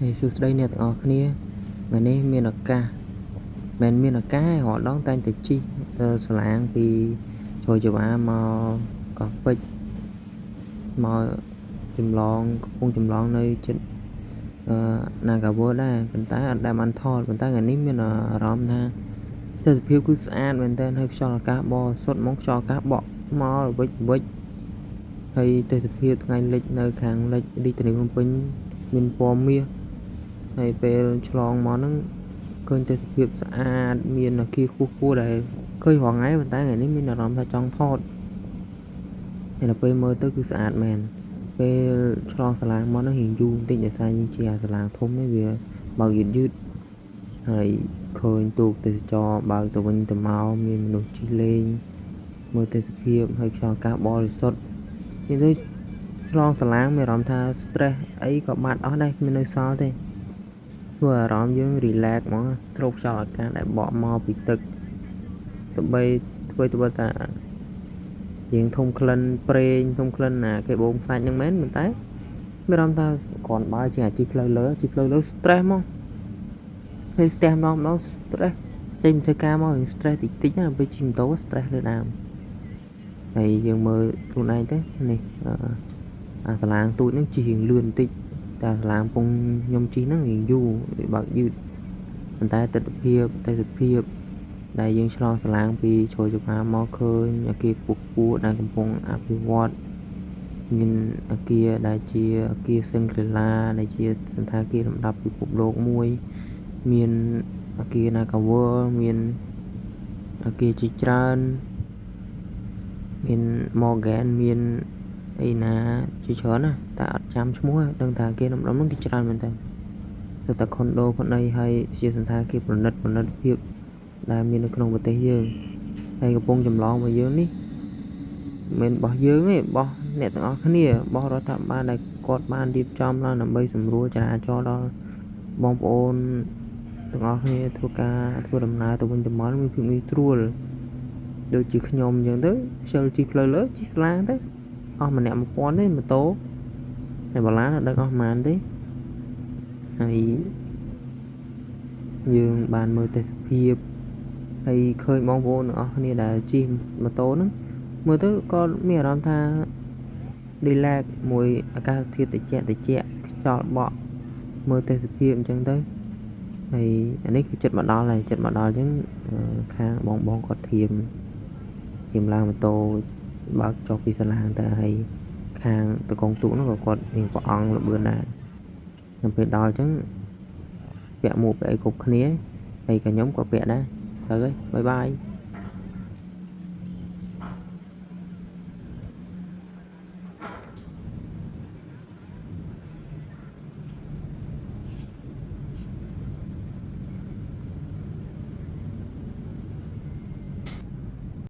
ហើយសួស្តីអ្នកទាំងអស់គ្នាថ្ងៃនេះមានឱកាសមិនមានឱកាសទេរាល់ដងតែងតែជិះសាឡាងពីជ្រោយចង្វាមកកោះពេជ្រមកចម្លងកំពង់ចម្លងនៅជិត Nagaworld ដែរប៉ុន្តែអត់ដែលបានថតប៉ុន្តែថ្ងៃនេះមានអារម្មណ៍ថាទេសភាពគឺស្អាតមែនទែនហើយខ្យល់អាកាសបរិសុទ្ធហ្មងខ្យល់អាកាសបក់មកល្វិចល្វិចហើយទេសភាពថ្ងៃលិចនៅខាងលិចរាជធានីភ្នំពេញមានពណ៌មាសហើយពេលឆ្លងមកហ្នឹងឃើញទេសភាពស្អាតមានអគារខ្ពស់ៗដែលឃើញរាល់ថ្ងៃប៉ុន្តែថ្ងៃនេះមានអារម្មណ៍ថាចង់ថតហើយដល់ពេលមើលទៅគឺស្អាតមែនពេលឆ្លងសាឡាងមកហ្នឹងរៀងយូរបន្តិចដោយសារយើងជិះអាសាឡាងធំនេះវាបើកយឺតយឺតហើយឃើញទូកទេសចរបើកទៅវិញទៅមកមានមនុស្សជិះលេងមើលទេសភាពហើយខ្យល់អាកាសបរិសុទ្ធនិយាយទៅឆ្លងសាឡាងមានអារម្មណ៍ថា stress អីក៏បាត់អស់ដែរគ្មាននៅសល់ទេធ្វើអារម្មណ៍យើង relax ហ្មងស្រូបខ្យល់អាកាសដែលបក់មកពីទឹកទោះបីធ្វើទៅបើតាយើងធំក្លិនប្រេងធំក្លិនណាគេបូមខ្សាច់ហ្នឹងមែនប៉ុន្តែមានអារម្មណ៍ថាគ្រាន់បើជាងអាជិះផ្លូវលើជិះផ្លូវលើ stress ហ្មងពេលស្ទះម្ដងម្ដង stress ចេញពីធ្វើការមករៀង stress តិចតិចណាពេលជិះម៉ូតូ stress លើដើមហើយយើងមើលខ្លួនឯងទៅនេះអាសាឡាងទូចហ្នឹងជិះរៀងលឿនបន្តិចតែសាឡាងពងខ្ញុំជិះហ្នឹងរៀងយូរវាបើកយឺតប៉ុន្តែទស្សនភាពទេសភាពដែលយើងឆ្លងសាឡាងពីជ្រោយចង្វាមកឃើញអគារខ្ពស់ៗដែលកំពុងអភិវឌ្ឍមានអគារដែលជាអគារសិង្ហរាដែលជាសណ្ឋាគារលំដាប់ពិភពលោកមួយមានអគារ Nagaworld មានអគារជាច្រើនមាន Morgan មានអីណាជាច្រើនណាតែអត់ចាំឈ្មោះដឹងថាគេដំណំហ្នឹងគេច្រើនមែនតើទៅតែខុនដូខុនអីហើយជាសណ្ឋាគារប្រណិតប្រណិតភាពដែលមាននៅក្នុងប្រទេសយើងហើយកំពង់ចម្លងរបស់យើងនេះមិនមែនរបស់យើងទេរបស់អ្នកទាំងអស់គ្នារបស់រដ្ឋាភិបាលដែលគាត់បានរៀបចំឡើងដើម្បីសម្រួលចរាចរណ៍ដល់បងប្អូនទាំងអស់គ្នាធ្វើការធ្វើដំណើរទៅវិញទៅមកមានភាពងាយស្រួលដូចជាខ្ញុំអញ្ចឹងទៅខ្ជិលជិះផ្លូវលើជិះស្លាងទៅអស់ម្នាក់1000ទេម៉ូតូហើយបឡានអត់ដឹងអស់ប៉ុន្មានទេហើយយើងបានមើលទេសភាពហើយឃើញបងប្អូនទាំងអស់គ្នាដែលជិះម៉ូតូហ្នឹងមើលទៅក៏មានអារម្មណ៍ថា relax មួយអាកាសធាតុត្រជាក់ត្រជាក់ខ្យល់បក់មើលទេសភាពអញ្ចឹងទៅហើយអានេះគឺចិត្តមកដល់ហើយចិត្តមកដល់អញ្ចឹងខាងបងបងគាត់ធៀមធៀមឡើងម៉ូតូបើកចុះពីសាឡាងទៅហើយខាងតកងទូកនោះក៏គាត់រៀងប្រអងលបឿនដែរដល់ពេលដល់អញ្ចឹងពាក់មួកពាក់អីគ្រប់គ្នាហើយក៏ខ្ញុំក៏ពាក់ដែរទៅហើយបាយបាយ។